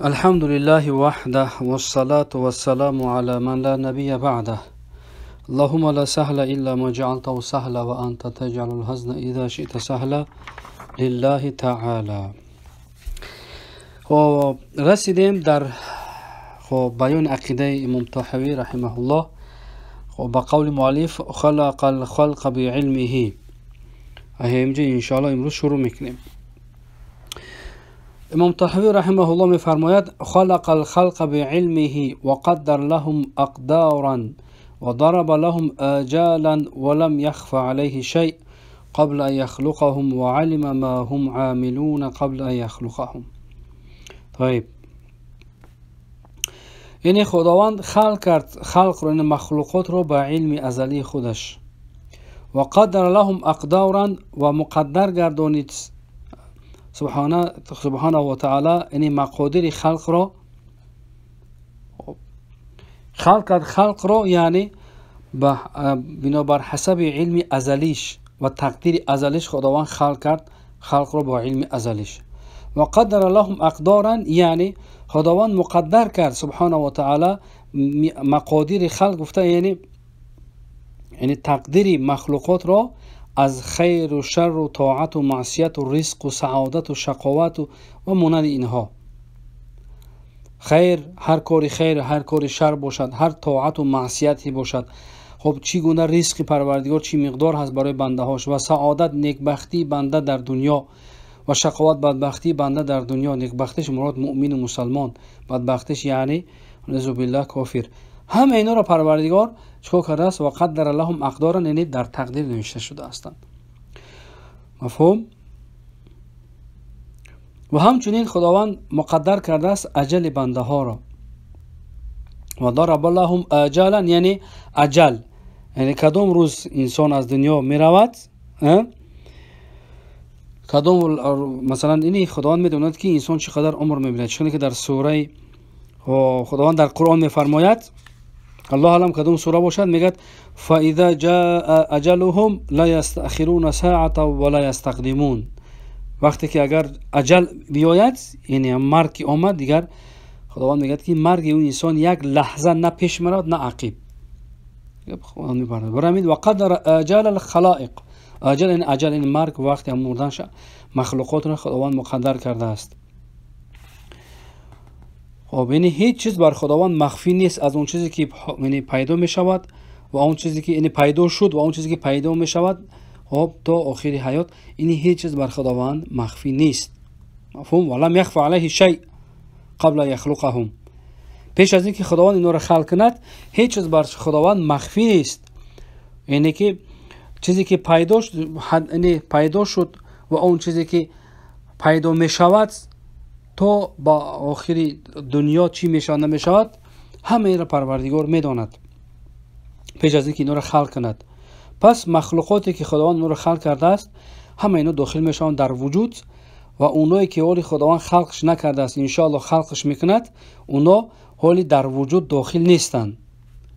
الحمد لله وحده والصلاة والسلام على من لا نبي بعده. اللهم لا سهل إلا ما جعلته سهلا وأنت تجعل الحزن إذا شئت سهلا لله تعالى. خب رسیدیم در خب بیان عقیده امام طحاوی رحمه الله. خب با قول مؤلف خلق الخلق بعلمه. اینجا انشاءالله امروز شروع میکنیم. امام طحاوی رحمه الله میفرماید خلق الخلق بعلمه وقدر لهم اقدارا وضرب لهم آجالا ولم يخف عليه شيء قبل أن يخلقهم وعلم ما هم عاملون قبل أن يخلقهم. طيب یعنی خداوند خلق کرد خلق رو، یعنی مخلوقات رو با علم ازلی خودش، و قدر لهم اقدارا و مقدر گردانید سبحانه و تعالی، یعنی مقادیر خلق رو خلق کرد خلق رو، یعنی بنابر حسب علم ازلیش و تقدیر ازلیش خداوند خلق کرد خلق رو با علم ازلیش. و قدر لهم اقدارا یعنی خداوند مقدر کرد سبحانه و تعالی مقادیر خلق، گفته یعنی تقدیر مخلوقات را از خیر و شر و طاعت و معصیت و رزق و سعادت و شقاوت و مانند اینها. خیر، هر کاری خیر، هر کاری شر باشد، هر طاعت و معصیتی باشد، خب چی گونه رزق پروردگار چی مقدار هست برای بنده هاش، و سعادت نیکبختی بنده در دنیا و شقاوت بدبختی بنده در دنیا. نیکبختیش مراد مؤمن و مسلمان، بدبختیش یعنی نعوذ بالله کافر. همه اینا را پروردگار چیکار کرده است؟ و قدر لهم اقدارا، یعنی در تقدیر نوشته شده هستند. مفهوم؟ و همچنین خداوند مقدر کرده است اجل بنده ها را. و ضرب لهم اجلا یعنی اجل، یعنی کدام روز انسان از دنیا می رود، کدام مثلا اینی خداوند میدوند که انسان چقدر عمر میبیند، چون که در سوره خداوند در قرآن میفرماید، الله اعلم کدام سوره باشد، میگه فاذا جاء اجلهم لا یستأخرون ساعة ولا یستقدمون. وقتی که اگر اجل بیاید، یعنی مرگ آمد، دیگر خداوند میگه که مرگ اون انسان یک لحظه نه پیش میرود نه عقب. خداوند میفرماید برای و قدر اجال الخلائق، اجل این اجل این مرگ وقتی هم مردن مخلوقات را خداوند مقدر کرده است. خب یعنی هیچ چیز بر خداوند مخفی نیست از اون چیزی که یعنی پیدا می شود و اون چیزی که یعنی پیدا شد و اون چیزی که پیدا می شود، خب تا آخر حیات، یعنی هیچ چیز بر خداوند مخفی نیست. مفهوم؟ ولم یخف علیه شیء قبل یخلقهم. پیش از اینکه خداوند اینا را خلق کند هیچ چیز بر خداوند مخفی نیست. یعنی که چیزی که پیدا شد، یعنی پیدا شد و اون چیزی که پیدا می شود تا با آخری دنیا چی می شود نمی شود، همه را پروردگار می داند پیش از اینکه اینا را خلق کند. پس مخلوقاتی که خداوند اینا را خلق کرده است همه اینا داخل می شوند در وجود، و اونایی که حالی خداوند خلقش نکرده است ان شاء الله خلقش میکند، اونا حالی در وجود داخل نیستند،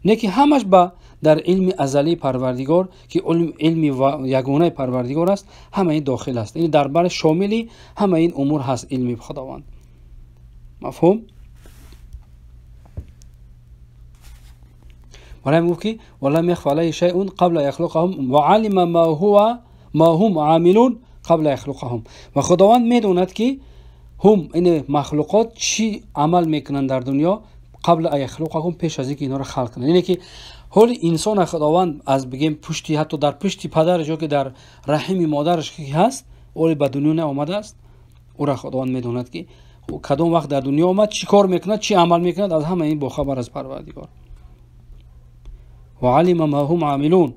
نه که همش با در علم ازلی پروردگار که علم یگانه پروردگار است همه این داخل است، یعنی در بر شاملی همه این امور هست علم خداوند. مفهوم؟ برای گفت که ولم یخف علیه شیء قبل یخلقهم وعلم ما هو ما هم عاملون قبل یخلقهم. و خداوند میدوند که هم این مخلوقات چی عمل میکنند در دنیا قبل یخلقهم، پیش از اینکه اینا را خلق کنند. یعنی که حال انسان خداوند از بگیم پشتی، حتی در پشتی پدرش یا که در رحم مادرش که هست، او به دنیا نیامده است، او را خداوند میدوند که کدام وقت در دنیا آمد، چی کار میکند، چی عمل میکند، از همه این باخبر از پروردگار. و علم ما هم عاملون.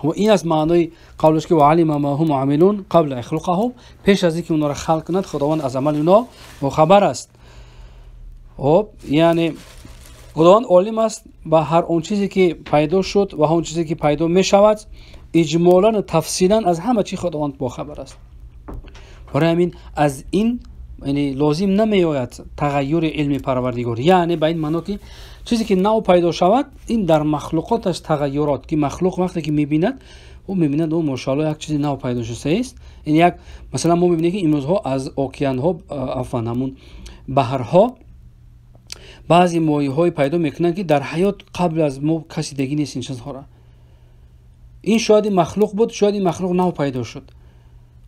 و این از معنای قولش که و علم ما هم عاملون قبل اخلقهم، پیش از اینکه اونا را خلق کند خداوند از عمل اونا باخبر است. خب یعنی خداوند عالم است به هر اون چیزی که پیدا شد و هر چیزی که پیدا می شود، اجمالا و تفصیلا از همه چی خداوند باخبر است. برای همین از این یعنی لازم نمی آید تغییر علم پروردگار، یعنی به این معنا که چیزی که نو پیدا شود این در مخلوقاتش تغییرات که مخلوق وقتی که میبیند او میبیند او ماشاءالله یک چیزی نو پیدا شده است. این یک مثلا ما میبینیم که امروزها از اوکیان‌ها عفوا همون بحرها بعضی ماهی‌های پیدا میکنن که در حیات قبل از ما کسی دیگه نیست این چیزها را. این شاید مخلوق بود، شاید این مخلوق نو پیدا شد،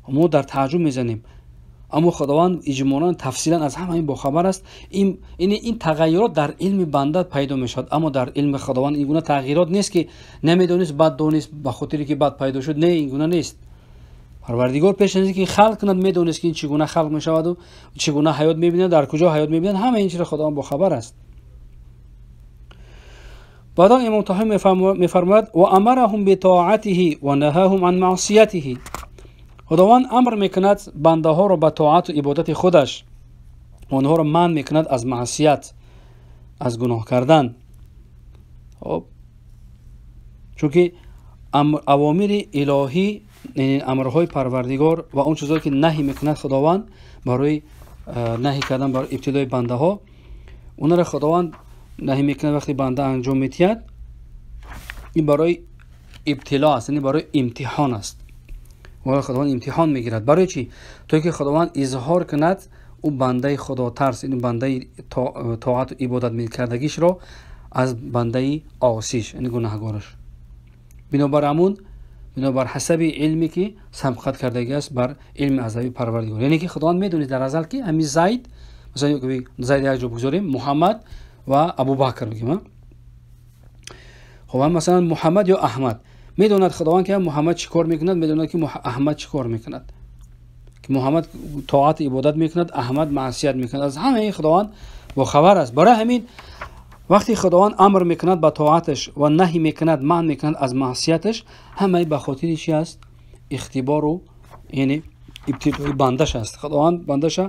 ما در تعجب میزنیم، اما خداوند اجمالاً تفصیلا از همه این باخبر است. این تغییرات در علم بنده پیدا میشد، اما در علم خداوند این گونه تغییرات نیست که نمیدونست بعد دونست به خاطری که بعد پیدا شد. نه، این گونه نیست. پروردگار پیش از اینکه خلق کند میدونست که این چگونه خلق میشود و چگونه حیات میبیند، در کجا حیات میبیند، همه این چیز خداوند باخبر است. بعدا امام طحاوی میفرماید و امرهم بطاعته و نهاهم عن معصیته. خداوند امر میکند بنده ها را به طاعت و عبادت خودش، آنها را منع میکند از معصیت، از گناه کردن. خب چون که اوامر الهی، یعنی امرهای پروردگار و اون چیزهایی که نهی میکند خداوند برای نهی کردن برای ابتدای بنده ها، اونها را خداوند نهی میکند وقتی بنده انجام میدهد، این برای ابتلا است، یعنی برای امتحان است. و خداوند امتحان میگیرد. برای چی؟ تا که خداوند اظهار کند او بنده خدا ترس، یعنی بنده طاعت و عبادت میکردگیش را از بنده عاصیش، یعنی گناهگارش. بنابر حسب علمی که سبقت کردگی است بر علم ازلی پروردگار، یعنی که خداوند میدونید در ازل که همین زید، مثلا زید یک جا بگذاریم، محمد و ابوبکر بگیم، خب مثلا محمد یا احمد، میدوند خداوند که محمد چیکار میکند، میدوند که احمد چیکار میکند، که محمد طاعت عبادت میکند، احمد معصیت میکند. از همه این خداوند با خبر است. برای همین وقتی خداوند امر میکند به طاعتش و نهی میکند، منع میکند از معصیتش، همه به خاطر چی است؟ اختبار و یعنی ابتدای بندش است. خداوند بندش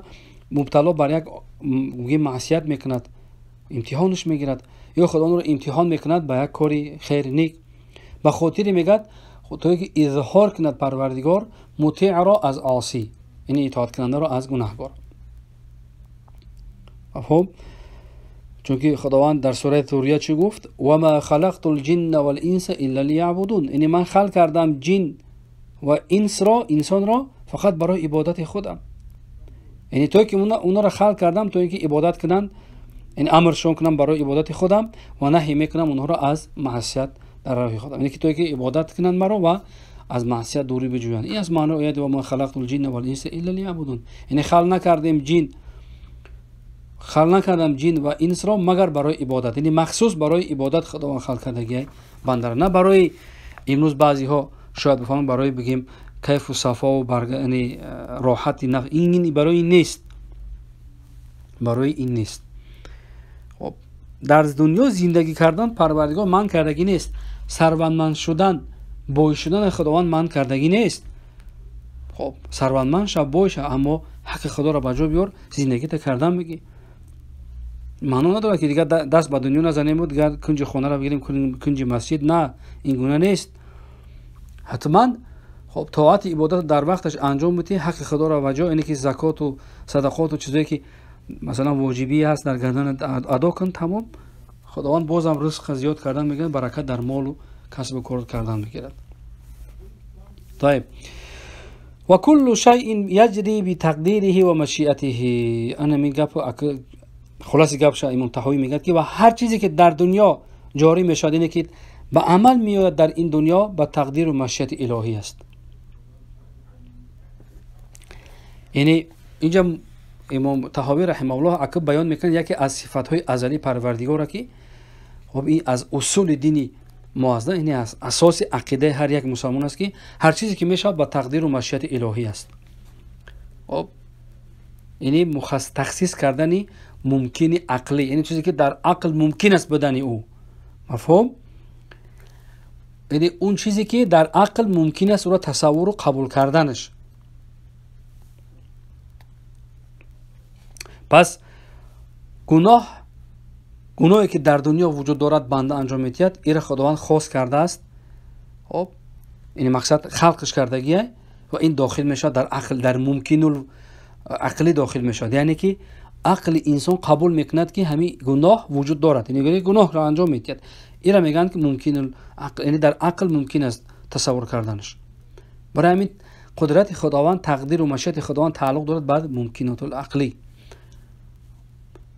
مبتلا بر یک معصیت میکند، امتحانش میگیرد، یا خداوند رو امتحان میکند به یک کاری خیر نیک، به خاطر میگد تا که اظهار کند پروردگار مطیع را از عاصی، یعنی اطاعت کننده را از گناهکار. مفهوم؟ چون که خداوند در سوره ذریات چی گفت؟ و ما خلقت الجن والانس الا لیعبدون، یعنی من خلق کردم جن و انس را، انسان را فقط برای عبادت خودم. یعنی تا که اونا را خلق کردم تا اینکه عبادت کنند، یعنی امرشون کنم برای عبادت خودم و نهی میکنم اونها را از معصیت در راه خودم، یعنی که تا که عبادت کنند مرا و از معصیت دوری بجویند. این از معنی آیت و ما خلقت الجن والانس الا لیعبدون، یعنی خلق نکردیم جن، خلق نکردم جن و انس را مگر برای عبادت، یعنی مخصوص برای عبادت خداوند خلق کردگی بنده را، نه برای امروز بعضی ها شاید بفهمن برای بگیم کیف و صفا و یعنی راحت نفس، این برای این نیست، برای این نیست. خب در دنیا زندگی کردن پروردگار من کردگی نیست، ثروتمند شدن، بای شدن خداوند من کردگی نیست. خب ثروتمند شو، بای شو، اما حق خدا را به جا بیار، زندگی تا کردن میگی. معنا نداره که دیگه دست به دنیا نزنیم و دیگه کنج خانه را بگیریم، کنج مسجد، نه، این گونه نیست. حتما خب طاعت عبادت در وقتش انجام بدی، حق خدا را به جا، اینه که زکات و صدقات و چیزایی که مثلا واجبی هست در گردن ادا کن، تمام. خداوند بازم رزق زیاد کردن میگه، برکت در مال و کسب و کار کردن میگیرد. طيب و كل شيء يجري بتقديره و مشیئته. انا میگم خلاص گپ امام طحاوی میگه که و هر چیزی که در دنیا جاری میشد، اینه که به عمل میآید در این دنیا به تقدیر و مشیت الهی است. یعنی اینجا امام طحاوی رحمه الله عقب بیان میکنه یکی از صفات های ازلی پروردگار که خب این از اصول دینی ما است، یعنی از اساس عقیده هر یک مسلمان است که هر چیزی که میشود با تقدیر و مشیت الهی است. خب یعنی تخصیص کردن ممکن عقلی، یعنی چیزی که در عقل ممکن است بدن او، مفهوم؟ یعنی اون چیزی که در عقل ممکن است او را تصور و قبول کردنش. پس گناهی که در دنیا وجود دارد بنده انجام میدهد، ایره خداوند خاص کرده است. خب این مقصد خلقش کردگیه و این داخل میشود در عقل، در ممکن عقلی داخل میشود، یعنی که عقل انسان قبول میکند که همین گناه وجود دارد، یعنی گناه را انجام میدهد. ایره میگن که ممکن عقل، یعنی در عقل ممکن است تصور کردنش. برای همین قدرت خداوند، تقدیر و مشیت خداوند تعلق دارد به ممکنات العقلی.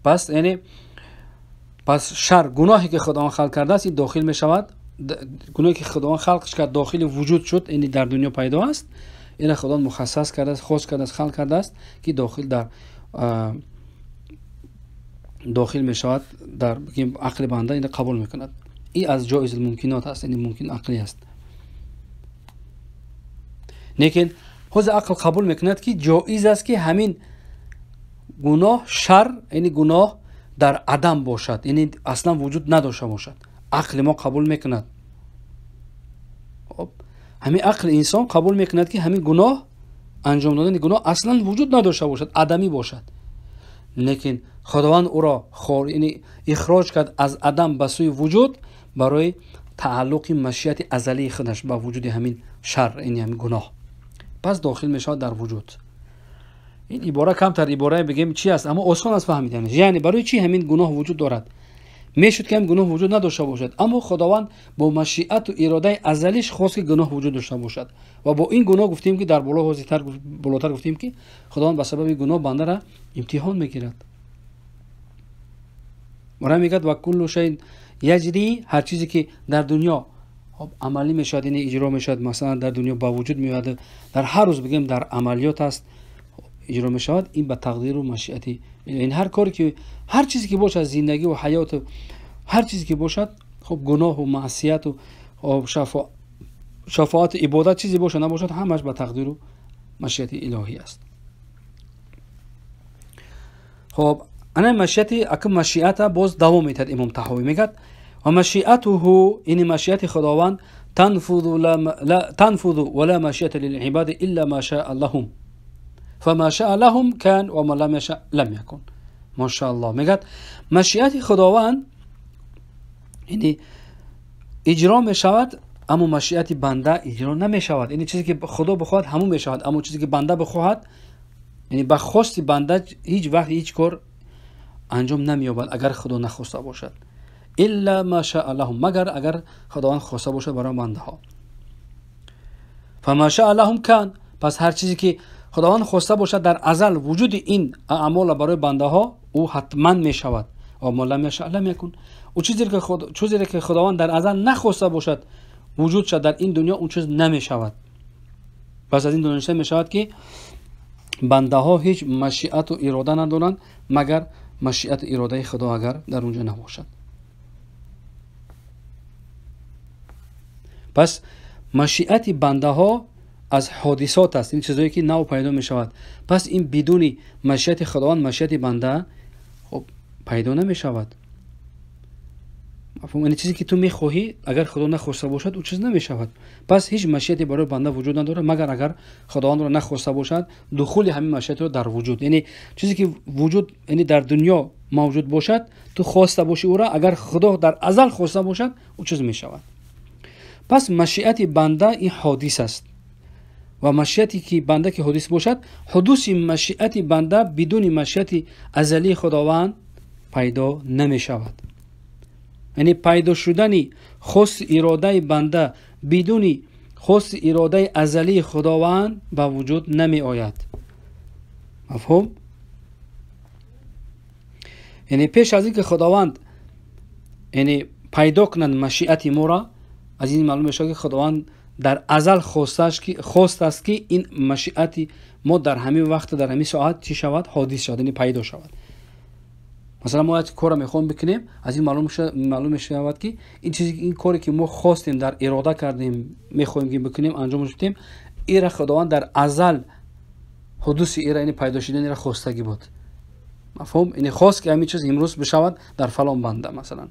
پس یعنی پس شر، گناهی که خداوند خلق کرده است، این داخل می شود. گناهی که خداوند خلقش کرد داخل وجود شد، یعنی در دنیا پیدا است. این خداوند مخصص کرده است، خاص کرده است، خلق کرده است که داخل در داخل می شود در عقل بنده، این قبول میکند. این از جایز الممکنات است، یعنی ممکن عقلی است. لیکن خود عقل قبول میکند که جایز است که همین گناه، شر، یعنی گناه در عدم باشد، یعنی اصلا وجود نداشته باشد. عقل ما قبول میکند. خب همین عقل انسان قبول میکند که همین گناه، انجام دادن گناه اصلا وجود نداشته باشد، عدمی باشد. لیکن خداوند او را یعنی اخراج کرد از عدم به سوی وجود برای تعلق مشیت ازلی خودش با وجود همین شر، یعنی همین گناه. پس داخل میشود در وجود. این عباره کمتر عباره بگیم چی است، اما آسان است فهمیدنش. یعنی برای چی همین گناه وجود دارد؟ میشد که هم گناه وجود نداشته باشد، اما خداوند با مشیت و اراده ازلیش خواست که گناه وجود داشته باشد و با این گناه گفتیم که در بالا بالاتر گفتیم که خداوند به سبب گناه بنده را امتحان میگیرد. برای میگد و کل شیء یجری، هر چیزی که در دنیا عملی میشد، یعنی اجرا میشد، مثلا در دنیا با وجود میاد، در هر روز بگیم در عملیات است، اجرا میشود، این به تقدیر و مشیتی. این هر کاری که هر چیزی که باشد، زندگی و حیات و هر چیزی که باشد، خب گناه و معصیت و شفاعت عبادت چیزی باشد نباشد، همش به تقدیر و مشیت الهی است. خب انا مشیت اکم مشیت باز دوام میتد. امام طحاوی میگد و مشیته، این مشیت خداوند تنفذ ولا مشیت للعباد الا ما شاء لهم فما شاء لهم كان وما لم يشاء لم يكن. ما شاء الله. میگد مشیت خداوند یعنی اجرا میشود، اما مشیت بنده اجرا نمیشود. یعنی چیزی که خدا بخواهد همون میشود، اما چیزی که بنده بخواهد، یعنی به خواست بنده هیچ وقت هیچ کار انجام نمییابد اگر خدا نخواسته باشد. الا ما شاء لهم، مگر اگر خداوند خواسته باشد برای بنده ها. فما شاء لهم كان، پس هر چیزی که خداوند خواسته باشد در ازل وجود این اعمال برای بنده ها، او حتما می شود. و ما لم یشاء لم یکن، او چیزی که خداوند در ازل نخواسته باشد وجود شد در این دنیا، اون چیز نمی شود. پس از این دانسته می شود که بنده ها هیچ مشیت و اراده ندارند مگر مشیت اراده خدا اگر در اونجا نباشد. پس مشیت بنده ها از حادثات است، این چیزایی که نو پیدا می شود. پس این بدون مشیت خداوند مشیت بنده خب پیدا نمی شود. مفهوم؟ یعنی چیزی که تو میخواهی اگر خدا نخواسته باشد او چیز نمی شود. پس هیچ مشیتی برای بنده وجود نداره مگر اگر خداوند را نخواسته باشد دخول همین مشیت رو در وجود. یعنی چیزی که وجود، یعنی در دنیا موجود باشد، تو خواسته باشی او را، اگر خدا در ازل خواسته باشد او چیز می شود. پس مشیت بنده این حادث است و مشیتی که بنده که حادث باشد، حدوث مشیت بنده بدون مشیت ازلی خداوند پیدا نمی شود. یعنی پیدا شدن خواست اراده بنده بدون خواست اراده ازلی خداوند به وجود نمی آید. مفهوم؟ یعنی پیش از اینکه خداوند یعنی پیدا کند مشیت ما را، از این معلوم میشه که خداوند در ازل خواست است که این مشیت ما در همین وقت در همین ساعت چی شود؟ حادث شود، یعنی پیدا شود. مثلا ما یک کار میخوام بکنیم، از این معلوم میشود که این چیزی، این کاری که ما خواستیم در اراده کردیم میخوایم که بکنیم انجامش بدیم، این خداوند در ازل حدوث ایره، یعنی پیدا شدن ایره خواستگی بود. مفهوم؟ یعنی خواست که همین چیز امروز بشود در فلان بنده مثلا.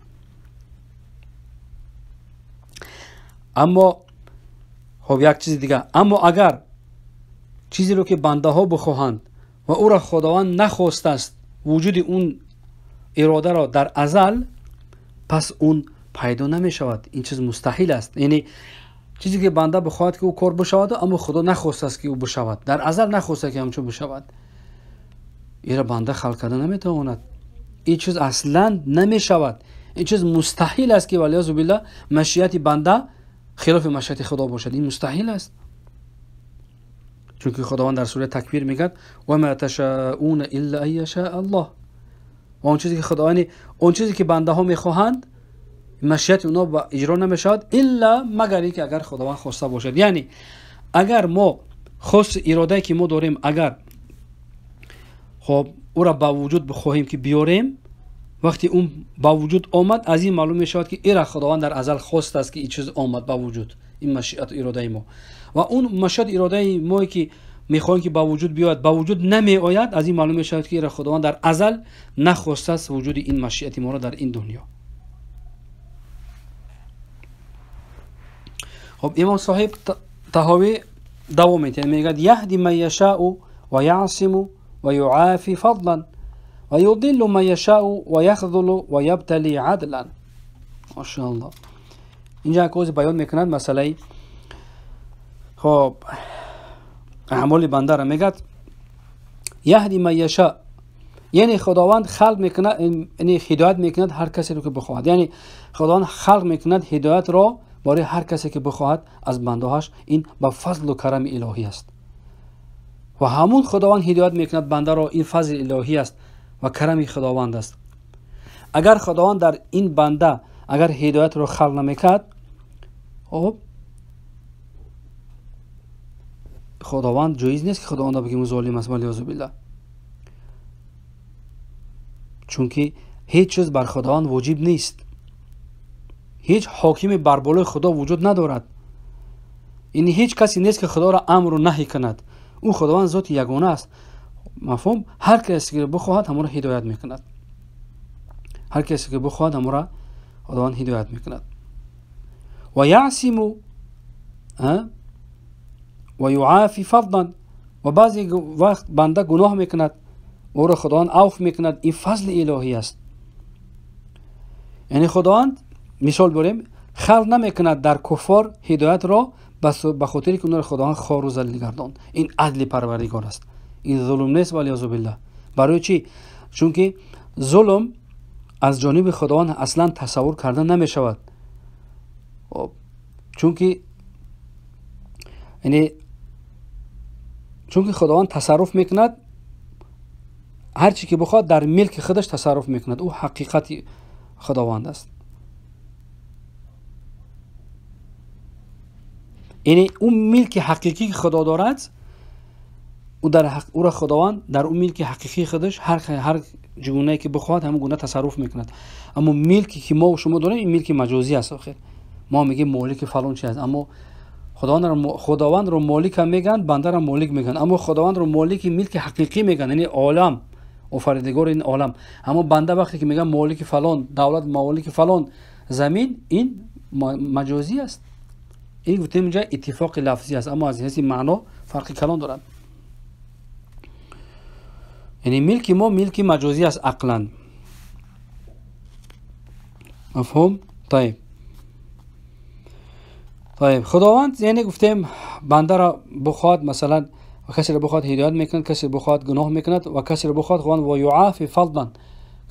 اما خب یک چیز دیگه، اما اگر چیزی رو که بنده ها بخواهند و او را خداوند نخواسته است وجود اون اراده را در ازل، پس اون پیدا نمی شود. این چیز مستحیل است. یعنی چیزی که بنده بخواهد که او کار بشود، اما خدا نخواسته است که او بشود، در ازل نخواسته که همچون بشود، این را بنده خلق کرده نمیتواند. این چیز اصلا نمی شود. این چیز مستحیل است که والعیاذ بالله مشیت بنده خلاف مشیت خدا باشد. این مستحیل است، چون که خداوند در سوره تکویر میگه و ما تشاءون الا ان یشاء الله. و اون چیزی که خداوند، اون چیزی که بنده ها میخواهند مشیت اونا با اجرا نمیشود الا مگر اینکه اگر خداوند خواسته باشد. یعنی اگر ما خواست اراده که ما داریم، اگر خب او را با وجود بخواهیم که بیاریم، وقتی اون با وجود آمد از این معلوم میشود که ایرا خداوند در ازل خواست است که این چیز آمد با وجود، این مشیت اراده ما. و اون مشیت اراده ما که میخواهیم که با وجود بیاید با وجود نمی آید، از این معلوم میشود که ایرا خداوند در ازل نخواسته است وجود این مشیت ما را در این دنیا. خب امام صاحب طحاوی دوام میده، میگه یهدی من یشاء و یعصم و یعافی فضلا و یضل من یشاء و یخذل و یبتلی عدلا. ماشاءالله اینجا کوز بیان میکند مسئله خب اعمال بنده را. میگه یهدی من یشاء، یعنی خداوند خلق میکند، یعنی هدایت میکند هر کسی رو که بخواهد. یعنی خداوند خلق میکند هدایت را برای هر کسی که بخواهد از بنده‌هاش. این با فضل و کرم الهی است و همون خداوند هدایت میکند بنده را، این فضل الهی است و کرم خداوند است. اگر خداوند در این بنده اگر هدایت را خلق نمیکرد، خب خداوند جایز نیست که خداوند بگیم ظالم است، والعیاذ بالله، چون که هیچ چیز بر خداوند واجب نیست، هیچ حاکم بر بالای خدا وجود ندارد. این هیچ کسی نیست که خدا را امر و نهی کند، او خداوند ذات یگانه است. مفهوم؟ هر کسی که بخواهد همون را هدایت میکند، هر کسی که بخواهد همون را خداوند هدایت میکند. و یعصم و یعافی فضلا، و بعضی وقت بنده گناه میکند او را خداوند عفو میکند، این فضل الهی است. یعنی خداوند مثال بریم خلق نمیکند در کفار هدایت را به خاطر که اونها را خداوند خوار و ذلیل گرداند. این عدل پروردگار است، این ظلم نیست والعیاذ بالله. برای چی؟ چون که ظلم از جانب خداوند اصلا تصور کرده نمی شود. چون که یعنی چون که خداوند تصرف میکند، هر چی که بخواد در ملک خودش تصرف میکند، او حقیقت خداوند است. یعنی اون ملک حقیقی که خدا دارد، او در حق او را خداوند در اون ملک حقیقی خودش هر گونه که بخواد همون گونه تصرف میکند. اما ملکی که ما و شما داریم این ملک مجازی است. آخر ما میگیم مالک فلان چیز است، اما خداوند رو مالک هم میگن، بنده رو مالک میگن، اما خداوند رو مالک ملک حقیقی میگن، یعنی عالم، آفریدگار این عالم. اما بنده وقتی که میگن مالک فلان دولت، مالک فلان زمین، این مجازی است. این گفتیم اینجا اتفاق لفظی است، اما از حیث معنا فرق کلان دارد. یعنی ملک ما ملک مجازی است عقلا. مفهوم؟ طیب طیب. خداوند یعنی گفتیم بنده را بخواد مثلا کسی را بخواد هدایت میکند، کسی را بخواد گناه میکند و کسی را بخواد خداوند و یعافی فضلا،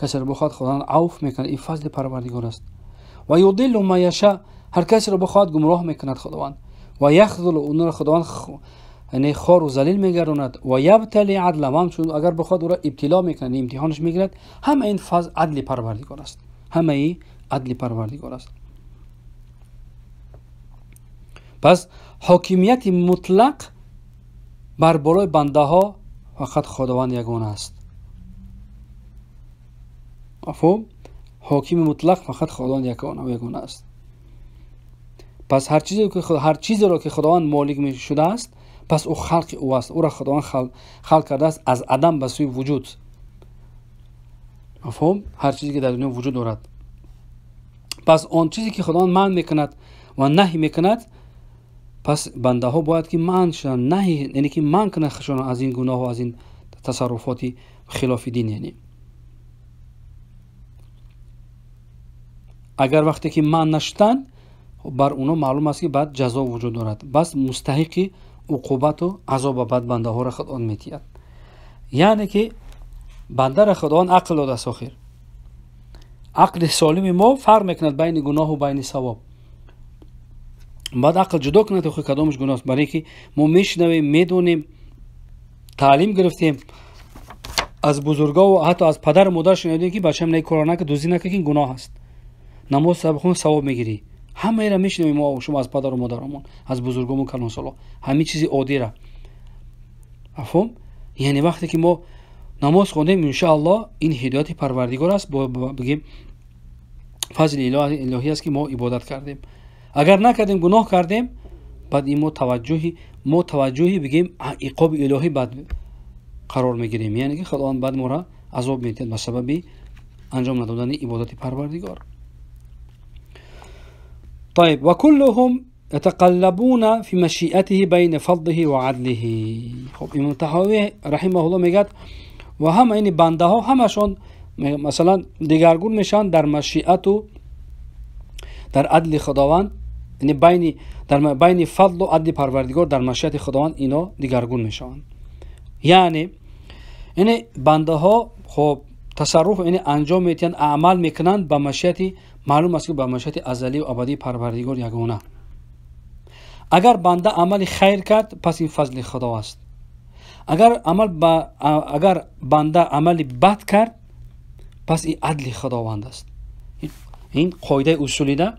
کسی را بخواد خداوند عفو میکند. این فضل پروردگار است. و یضل ما یشاء، هر کسی را بخواد گمراه میکند خداوند. و یخذل، اون را خداوند یعنی خوار و ذلیل میگرداند. و یبتلی عدلا، همچون اگر بخواد او را ابتلا میکند، امتحانش میگیرد. همه این فضل عدل پروردگار است، همه این عدل پروردگار است. پس حاکمیت مطلق بر بالای بنده ها فقط خداوند یگانه است. مفهوم؟ حاکم مطلق فقط خداوند یگانه است. پس هر چیزی را که خداوند مالک شده است، پس او خلق او است، او را خداوند خلق کرده است از عدم به سوی وجود. مفهوم؟ هر چیزی که در دنیا وجود دارد. پس آن چیزی که خداوند منع میکند و نهی میکند، پس بنده ها باید که منع شوند، نهی یعنی که منع کنند خودشان از این گناه و از این تصرفات خلاف دین. یعنی اگر وقتی که منع نشدند، بر اونا معلوم است که بعد جزا وجود دارد، بس مستحق عقوبت و عذاب بعد بنده ها را خداوند میتید. یعنی که بنده را خداوند عقل داده است. آخر عقل سالم ما فرق میکند بین گناه و بین ثواب. باید عقل جدا کند که کدامش گناه است. برای که ما میشنویم، میدونیم، تعلیم گرفتیم از بزرگا و حتی از پدر و مادر شنیدیم که بچه‌م نه کار نکن، دزدی نکن، این گناه است، نماز بخون ثواب میگیری. همه را میشنویم ما و شما از پدر و مادرمون، از بزرگامون، کلانسالا، همه چیزی عادی را. مفهوم؟ یعنی وقتی که ما نماز خوندیم ان شاء الله این هدایت پروردگار است، بگیم فضل الهی است که ما عبادت کردیم. اگر نکردیم، گناه کردیم، بعد این ما توجهی بگیم عقاب الهی بعد قرار میگیریم، یعنی که خداوند بعد ما را عذاب میده به سبب انجام ندادن عبادت پروردگار. طيب وكلهم يتقلبون في مشيئته بين فضله وعدله. خب امام طحاوی رحمه الله میگه و همه این بنده ها همشون مثلا دیگرگون میشن در مشیعت و در عدل خداوند، یعنی بین فضل و عدل پروردگار در مشیت خداوند اینا دیگرگون میشن. یعنی بنده ها خب تصرف یعنی انجام میتن، اعمال میکنن با مشیت، معلوم است که با مشیت ازلی و ابدی پروردگار یگانه. اگر بنده عمل خیر کرد پس این فضل خدا است. اگر بنده عمل بد کرد پس این عدل خداوند است. این قاعده اصولی ده.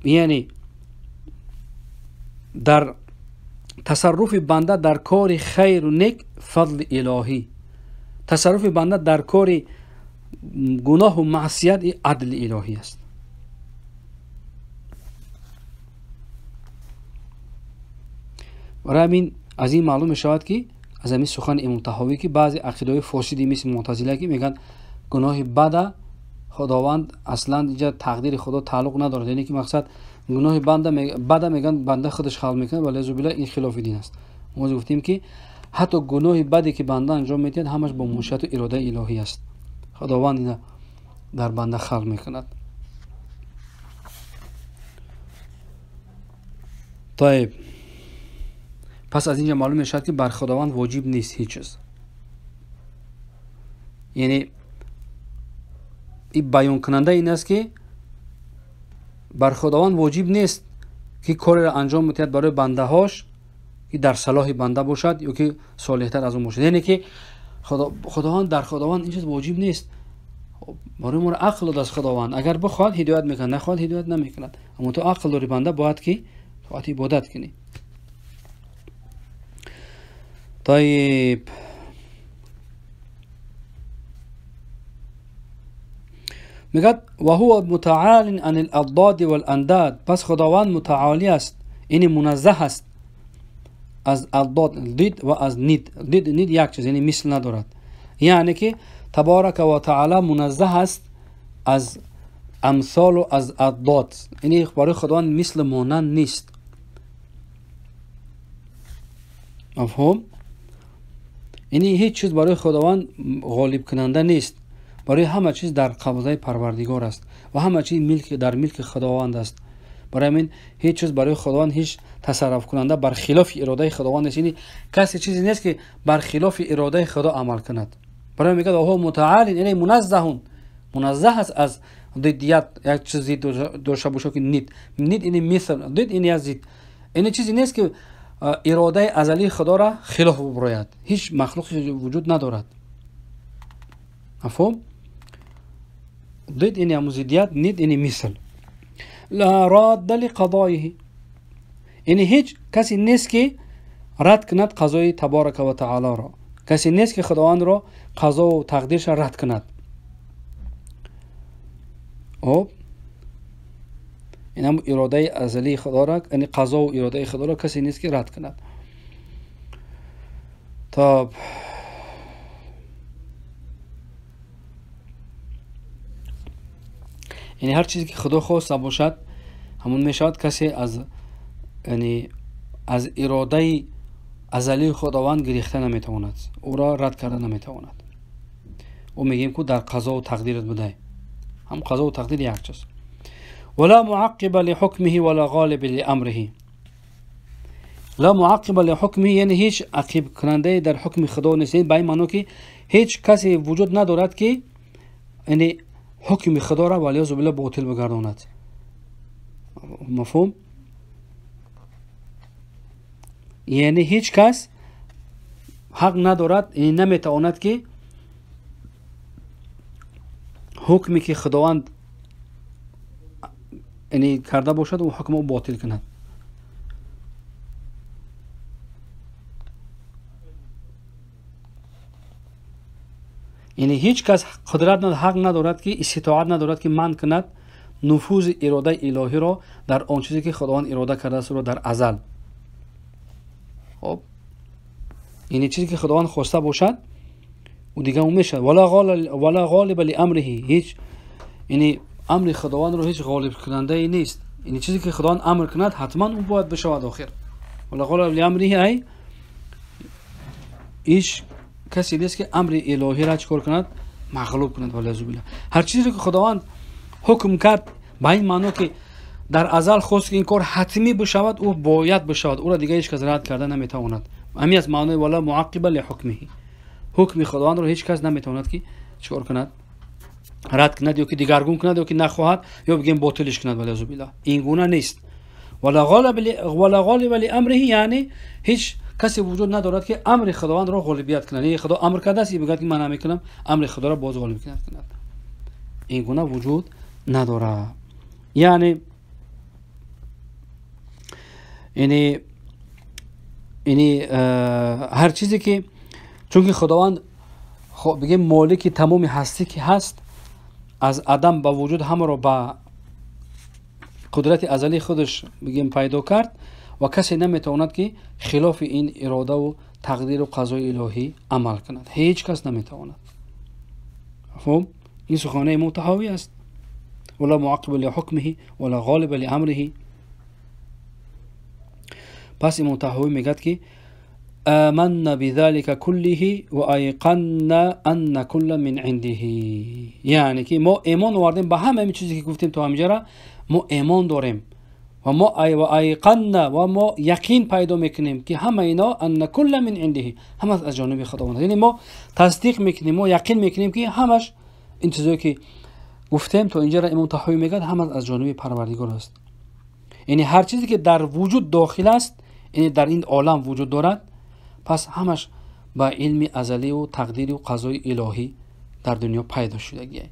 یعنی در تصرف بنده در کار خیر و نیک فضل الهی، تصرف بنده در کار گناه و معصیت عدل الهی است. برای همین از این معلوم شود که از همین سخن امام طحاوی که بعضی عقیده‌های فاسدی مثل معتزله که میگن گناه بد خداوند اصلا اینجا تقدیر خدا تعلق ندارد، یعنی که مقصد گناه بد میگن بنده خودش خلق میکنه، ولی اعوذ بالله این خلاف دین است. ما گفتیم که حتی گناه بدی که بنده انجام میدهد همش با مشیت و اراده الهی است، خداوند اینا در بنده خلق میکند. طيب پس از اینجا معلوم میشود که بر خداوند واجب نیست هیچ چیز. یعنی این بیان کننده این است که بر خداوند واجب نیست که کاری را انجام میدهد برای بنده هاش که در صلاح بنده باشد یا که صالح تر از اون باشد. یعنی که خداوند در خداوند این چیز واجب نیست. برای ما عقل داد از خداوند، اگر بخواد هدایت میکند، نخواد هدایت نمیکند. اما تو عقل داری بنده باید که طاعت عبادت کنی. طيب میگه و هو متعال عن الاضداد والانداد. پس خداوند متعالی است، یعنی منزه است از اضداد، ضد و از ند. ضد ند یک چیز، یعنی مثل ندارد. یعنی که تبارک و تعالی منزه است از امثال و از اضداد، یعنی برای خداوند مثل مانند نیست. مفهوم؟ یعنی هیچ چیز برای خداوند غالب کننده نیست، برای همه چیز در قبضه پروردگار است و همه چیز ملک در ملک خداوند است. برای همین هیچ چیز برای خداوند هیچ تصرف کننده بر خلاف اراده خداوند نیست. یعنی کسی چیزی نیست که بر خلاف اراده خدا عمل کند. برای میگه هو متعال، یعنی منزه، منزه است از ضدیت، یک چیزی داشته باشه که نید، نید یعنی مثل، ضد یعنی از ضد، یعنی چیزی نیست که اراده ازلی خدا را خلاف ببراید. هیچ مخلوقی وجود ندارد. مفهوم؟ ضد یعنی ضدیت، ند یعنی مثل. لا راد لقضایه، یعنی هیچ کسی نیست که رد کند قضای تبارک و تعالی را، کسی نیست که خداوند را قضا و تقدیرش را رد کند. خب این هم اراده ازلی خدا را، یعنی قضا و اراده خدا را کسی نیست که رد کند. طب یعنی هر چیزی که خدا خواسته باشد همون میشود. کسی از یعنی از اراده ازلی خداوند گریخته نمیتواند، او را رد کرده نمیتواند. او میگیم که در قضا و تقدیرت بوده، هم قضا و تقدیر یک چیز. ولا معقب لحکمه ولا غالب لامره. لا معقب لحکمه یعنی هیچ عقب کننده در حکم خدا نیست. به این معنی که هیچ کسی وجود ندارد که یعنی حکم خدا را والعیاذ بالله باطل بگرداند. مفهوم؟ یعنی هیچ کس حق ندارد، یعنی نمیتواند که حکمی که خداوند یعنی کرده باشد و حکم او باطل کند. یعنی هیچ کس قدرت ندارد، حق ندارد که استطاعت ندارد که منع کند نفوذ اراده الهی را در آن چیزی که خداوند اراده کرده است را در ازل. خب یعنی چیزی که خداوند خواسته باشد او دیگه اون میشه. ولا غالب لامره، هیچ یعنی امر خداوند رو هیچ غالب کننده ای نیست. یعنی چیزی که خداوند امر کند حتما اون باید بشود آخر. ولا غالب لامره ای هیچ کسی نیست که امر الهی را چکار کند؟ مغلوب کند. والعیاذ بالله. هر چیزی که خداوند حکم کرد به این معنا که در ازل خواست که این کار حتمی بشود، او باید بشود، او را دیگه هیچ کس رد کرده نمیتواند. همین از معنای ولا معقب لحکمه، حکم خداوند رو هیچ کس نمیتواند که چیکار کند؟ رد کند یا که دیگرگون کند یا که نخواهد یا بگیم باطلش کند. والعیاذ بالله. این گونه نیست. ولا غالب لامره یعنی هیچ کسی وجود ندارد که امر خداوند را غالبیت کند. یعنی خدا امر کرده است، بگه که من نمیکنم، امر خدا را باز غالب کند. این گونه وجود نداره. یعنی هر چیزی که چون که خداوند بگه مالک تمام هستی که هست، از عدم به وجود همه را به قدرت ازلی خودش بگیم پیدا کرد و کسی نمیتواند که خلاف این اراده و تقدیر و قضای الهی عمل کند. هیچ کس نمیتواند. خب این سخنه امام طحاوی است. ولا معقب لحکمه ولا غالب لامره. پس امام طحاوی میگد که آمنا بذلك كله وأيقنا أن كل من عنده. یعنی که ما ایمان آوردیم به همه این چیزی که گفتیم تا همینجا، ما ایمان داریم و ما ایقنا و ما یقین پیدا میکنیم که همه اینا ان کل من عنده، همه از جانب خداوند. یعنی ما تصدیق میکنیم، ما یقین میکنیم که همش این چیزایی که گفتیم تا اینجا را امام طحاوی میگه همه از جانب پروردگار است. یعنی هر چیزی که در وجود داخل است، یعنی در این عالم وجود دارد، پس همش با علم ازلی و تقدیر و قضای الهی در دنیا پیدا شدگیه.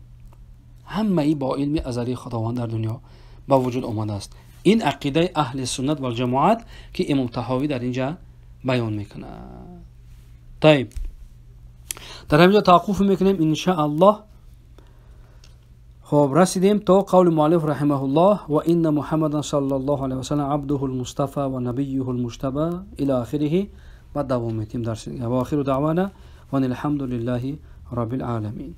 همه ای با علم ازلی خداوند در دنیا با وجود آمده است. این عقیده اهل سنت و جماعت که امام طحاوی در اینجا بیان میکنه. طیب در همینجا توقف میکنیم ان شاء الله. خب رسیدیم تا قول مؤلف رحمه الله و ان محمدا صلی الله علیه و سلم عبده المصطفى و نبیه المجتبى الى آخره. و دوام میتیم درس. و آخر دعوانا و الحمد لله رب العالمین.